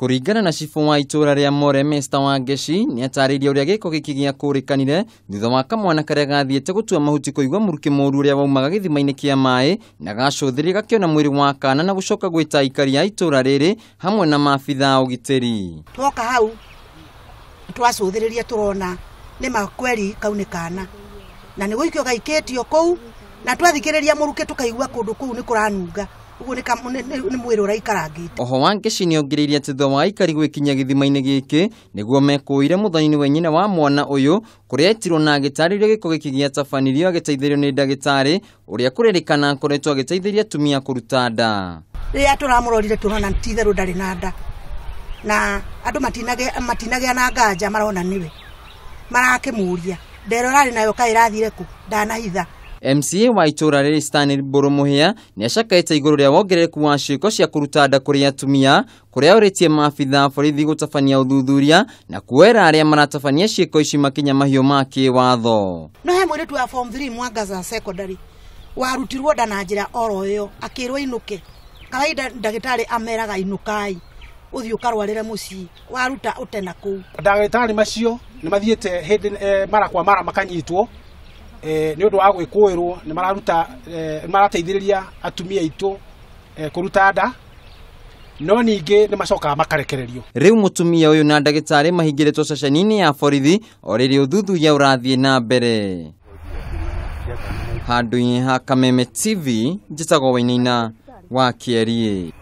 Kũringana na cibũ wa itũra rĩa More Mr Wangeci nĩatarĩirie ũrĩa gĩko gĩkĩ gĩakũrĩkanire thutha wa kamwana karĩa gathiĩte gũtua mahuti kũigua mũrukĩ mũru ũrĩa waumaga gĩthima-inĩ kĩa maĩ na gacũthĩrĩria gakĩona mwĩrĩ wa kana na gũcoka gwĩta aikari a itũra rĩrĩ hamwe na maabitha a ũgitĩri. Twoka hau twacũthĩrĩria tũrona nĩ makweri kau nĩ kana na nĩ gũikio gaikĩtio kũu na twathikĩrĩria mũrukĩ tũkaigua kũndũ kũu nĩ kũranunga ũguo nĩ mwĩrĩ ũraikarangĩte. Oho Wangeci nĩongereire atĩ thutha wa aikari gwĩkinyia gĩthima-inĩ gĩkĩ nĩguo mekũire mũthoni-inĩ we nyina wa mwana ũyũ kũrĩa etirwo na agĩtarĩria gĩko gĩkĩ gĩatabanirio agĩteithĩrĩrio nĩ ndagĩtarĩ ũrĩa kũrerĩkana akoretwo agĩteithĩrĩria atumia kũruta nda. Rĩrĩa tũramũrorire tũrona ti itherũ ndarĩ na nda na andũ matinagĩa na nganja marona nĩwe marakĩmũria ndero ĩrarĩ nayo kaĩ ĩrathire kũ ndanahitha. MCA wa itũra rĩrĩ Stanley Mbũrũ Mũhĩa nĩacakaĩte igũrũ rĩa wongerereku wa ciĩko cia kũruta nda kũrĩ atumia kũrĩa orĩtie maabitha a borithi gũtabania ũthuthuria na kuoera arĩa maratabania ciĩko ici makinya mahiũ ma kĩwatho. No he mũirĩtu wa form 3 Mwangaza Secondary warutirwo nda na njĩra oro ĩyo akĩrwo inũke. Kawaida ndagĩtarĩ ameraga inũkai ũthiĩ ũkarwarĩre mũciĩ waruta ũte na kũu. Ndagĩtarĩ macio nĩ mathiĩte hĩndĩ mara kwa mara makanyitwo nĩ ũndũ wa gwĩkũĩrwo nĩ mararuta marateithĩrĩria atumia aitũ kũruta nda no ningĩ nĩ macokaga makarekererio. Rĩu mũtumia ũyũ na ndagĩtarĩ mahingĩrĩtwo ceceni-inĩ ya borithi o rĩrĩ ũthuthuria ũrathiĩ na mbere. Handũ-inĩ ha Kameme TV njĩtagwo Wainaina wa Kĩeriĩ.